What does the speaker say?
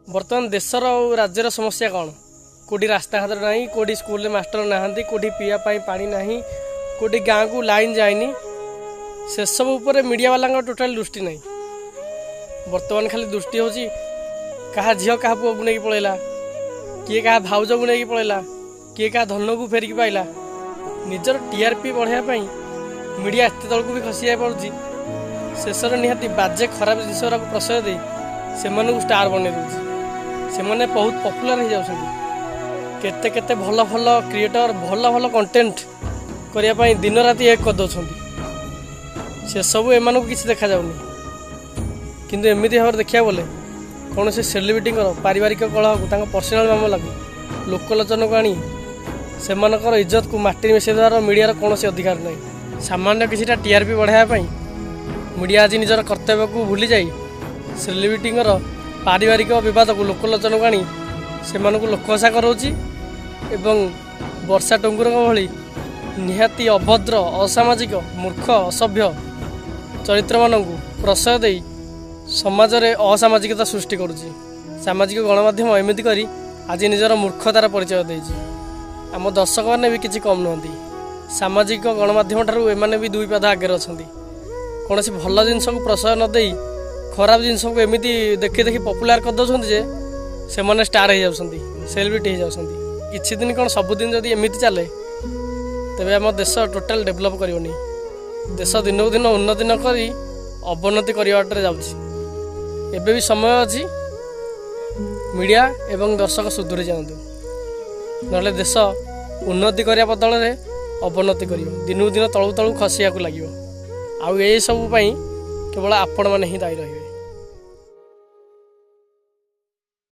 ବର୍ତ୍ତମାନ ଦେଶର ଆଉ ରାଜ୍ୟର ସମସ୍ୟା କ'ଣ? କେଉଁଠି ରାସ୍ତାଘାଟ ନାହିଁ, କେଉଁଠି ସ୍କୁଲରେ ମାଷ୍ଟର ନାହାନ୍ତି, କେଉଁଠି ପିଇବା ପାଇଁ ପାଣି ନାହିଁ, କେଉଁଠି ଗାଁକୁ ଲାଇନ୍ ଯାଇନି, ସେସବୁ ଉପରେ ମିଡ଼ିଆବାଲାଙ୍କର ଟୋଟାଲି ଦୃଷ୍ଟି ନାହିଁ। ବର୍ତ୍ତମାନ ଖାଲି ଦୃଷ୍ଟି ହେଉଛି କାହା ଝିଅ କାହା ପୁଅକୁ ନେଇକି ପଳେଇଲା, କିଏ କାହା ଭାଉଜକୁ ନେଇକି ପଳେଇଲା, କିଏ କାହା ଧନକୁ ଫେରିକି ପାଇଲା। ନିଜର ଟିଆର୍ପି ବଢ଼ାଇବା ପାଇଁ ମିଡ଼ିଆ ଏତେ ତଳକୁ ବି ଖସି ଯାଇପାରୁଛି। ଶେଷରେ ନିହାତି ବାଜେ ଖରାପ ଜିନିଷ ଗୁଡ଼ାକୁ ପ୍ରଶୟ ଦେଇ ସେମାନଙ୍କୁ ଷ୍ଟାର୍ ବନେଇ ଦେଉଛି। ସେମାନେ ବହୁତ ପପୁଲାର ହେଇଯାଉଛନ୍ତି। କେତେ କେତେ ଭଲ ଭଲ କ୍ରିଏଟର ଭଲ ଭଲ କଣ୍ଟେଣ୍ଟ କରିବା ପାଇଁ ଦିନ ରାତି ଏକ କରିଦେଉଛନ୍ତି। ସେସବୁ ଏମାନଙ୍କୁ କିଛି ଦେଖାଯାଉନି। କିନ୍ତୁ ଏମିତି ଭାବରେ ଦେଖିବାକୁ ଗଲେ କୌଣସି ସେଲିବ୍ରିଟିଙ୍କର ପାରିବାରିକ କଳହକୁ, ତାଙ୍କ ପର୍ସନାଲ ମାମଲାକୁ ଲୋକଲୋଚନକୁ ଆଣି ସେମାନଙ୍କର ଇଜ୍ଜତକୁ ମାଟିରେ ମିଶାଇ ଦେବାର ମିଡ଼ିଆର କୌଣସି ଅଧିକାର ନାହିଁ। ସାମାନ୍ୟ କିଛିଟା ଟିଆର୍ପି ବଢ଼ାଇବା ପାଇଁ ମିଡ଼ିଆ ଆଜି ନିଜର କର୍ତ୍ତବ୍ୟକୁ ଭୁଲି ଯାଇ ସେଲିବ୍ରିଟିଙ୍କର ପାରିବାରିକ ବିବାଦକୁ ଲୋକଲୋଚନକୁ ଆଣି ସେମାନଙ୍କୁ ଲୋକହସା କରାଉଛି ଏବଂ ବର୍ଷା ଟୁଙ୍ଗୁରଙ୍କ ଭଳି ନିହାତି ଅଭଦ୍ର, ଅସାମାଜିକ, ମୂର୍ଖ, ଅସଭ୍ୟ ଚରିତ୍ରମାନଙ୍କୁ ପ୍ରଶୟ ଦେଇ ସମାଜରେ ଅସାମାଜିକତା ସୃଷ୍ଟି କରୁଛି। ସାମାଜିକ ଗଣମାଧ୍ୟମ ଏମିତି କରି ଆଜି ନିଜର ମୂର୍ଖତାର ପରିଚୟ ଦେଇଛି। ଆମ ଦର୍ଶକମାନେ ବି କିଛି କମ୍ ନୁହନ୍ତି। ସାମାଜିକ ଗଣମାଧ୍ୟମ ଠାରୁ ଏମାନେ ବି ଦୁଇ ପାଦ ଆଗରେ ଅଛନ୍ତି। କୌଣସି ଭଲ ଜିନିଷକୁ ପ୍ରଶୟ ନ ଦେଇ ଖରାପ ଜିନିଷକୁ ଏମିତି ଦେଖି ଦେଖି ପପୁଲାର କରିଦେଉଛନ୍ତି ଯେ ସେମାନେ ଷ୍ଟାର୍ ହେଇଯାଉଛନ୍ତି, ସେଲିବ୍ରିଟି ହେଇଯାଉଛନ୍ତି। କିଛି ଦିନ କ'ଣ ସବୁଦିନ ଯଦି ଏମିତି ଚାଲେ, ତେବେ ଆମ ଦେଶ ଟୋଟାଲ୍ ଡେଭଲପ୍ କରିବନି। ଦେଶ ଦିନକୁ ଦିନ ଉନ୍ନତି ନ କରି ଅବନତି କରିବା ବାଟରେ ଯାଉଛି। ଏବେ ବି ସମୟ ଅଛି, ମିଡ଼ିଆ ଏବଂ ଦର୍ଶକ ସୁଧୁରି ଯାଆନ୍ତୁ, ନହେଲେ ଦେଶ ଉନ୍ନତି କରିବା ବଦଳରେ ଅବନତି କରିବ, ଦିନକୁ ଦିନ ତଳକୁ ତଳକୁ ଖସିବାକୁ ଲାଗିବ। ଆଉ ଏସବୁ ପାଇଁ କେବଳ ଆପଣମାନେ ହିଁ ଦାୟୀ ରହିବେ।